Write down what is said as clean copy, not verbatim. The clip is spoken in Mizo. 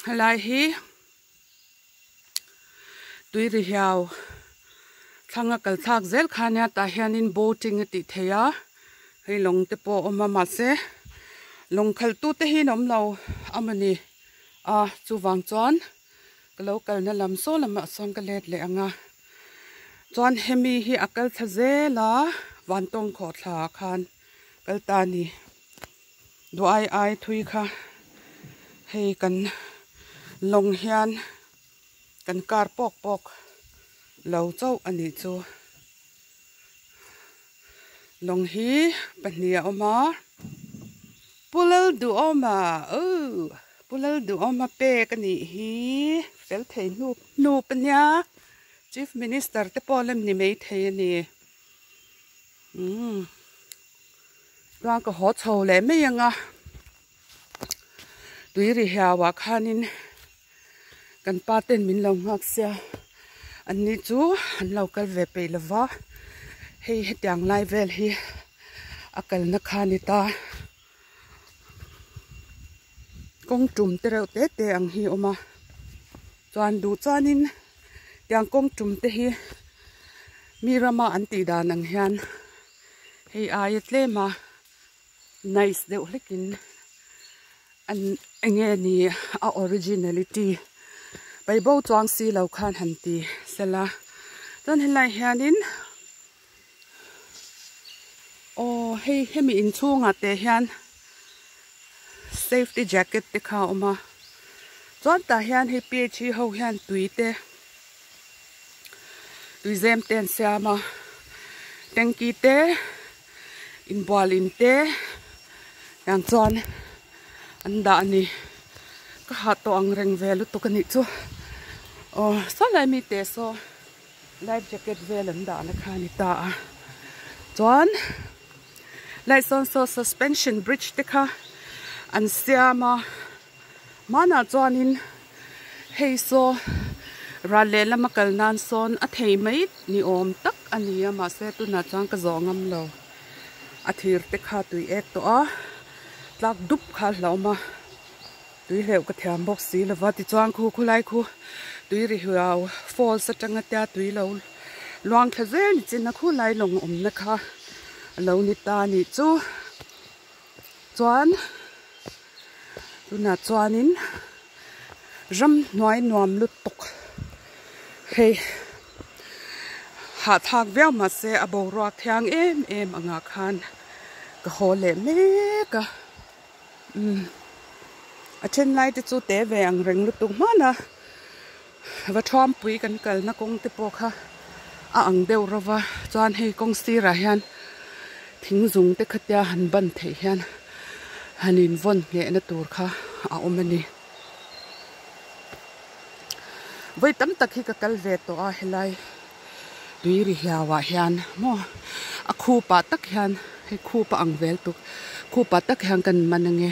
Helai hi tui ri hiau thlang a kal thlak zel kha ania tah hianin boating a tih theih a hei lawng te pawh a awm a mahse lawng khalh tu te hi an awm lo a mawni a chuvang chuan ka lo kalna lam saw lamah sawn ka let leh ang a chuan hemi hi a kal thla zel a vantawng khawhthla ah khan kal ta a ni. Duh ai ai thui kha hei kan lawng hian kan kar pawk pawk lo chauh a nih chu. Lawng hi pahnih a awm a, Pu Lalduhawma oh Pu Lalduhawma pek a nih hi fel thei hnup hnup a nia Chief Minister te pawh lem ni maithei a ni umm. Chuan ka haw chho leh mai ang a, tui ri hiau ah khanin kan pa ten min lo nghak sia, an ni chu an lo kal ve peih lo va, hei hetiang lai vel hi a kalna kha a ni ta, kawng tum te reuh te te ang hi a awm a, chuan duh chuanin tiang kawng tum te hi mi rama an tih dan ang hian. Hei aia tlem a nice deuh hlekin an enge ni a originality paibo chuang si lo khan han ti sela chuan helai hianin aw hei hemi inchhungah te hian safety jacket te kha a awm a chuan tah hian hei P_H_E ho hian tui te. Tuizem te an siam a tanky te inbual in te tiang chuan an dah a ni ka hah tawh ang reng ve lutuk a nih chu aw saw lai mi te saw life jacket vel an dah na kha a ni ta a chuan light sawn saw suspension bridge te kha an siam a. Hmanah chuanin hei saw ral lehlam a kal nan sawn a thei mai ni awm tak a ni a mahse tunah chuan ka zawh ngam lo a thir te kha tui ek tawh a tlak dup kha a hlauhawm a tui hleuh ka thiam bawk si lova tichuan khu khulai khu tui ri huau falls atanga tia tui lo luang thla zel ni chin a khulai lawng awmna kha a lo ni ta a nih chu. Chuan tunah chuanin ramhnuai nuam lutuk hei hahthlak viau mahse a boruak thiang em em angah khan ka haw leh mek a umm a then lai te chu te ve ang reng lutuk hman a va thuampui kan kalna kawng te pawh kha a ang deuh ro va chuan hei kawng sirah hian thing zung te khatia han ban theih hian han in vawn ngheh na tur kha a awm a ni. Vawi tam tak hi ka kal ve tawh a helai tui ri hiau ah hian maw a khup ah tak hian hei khup a ang vel tuk khup ah tak hian kan man ange.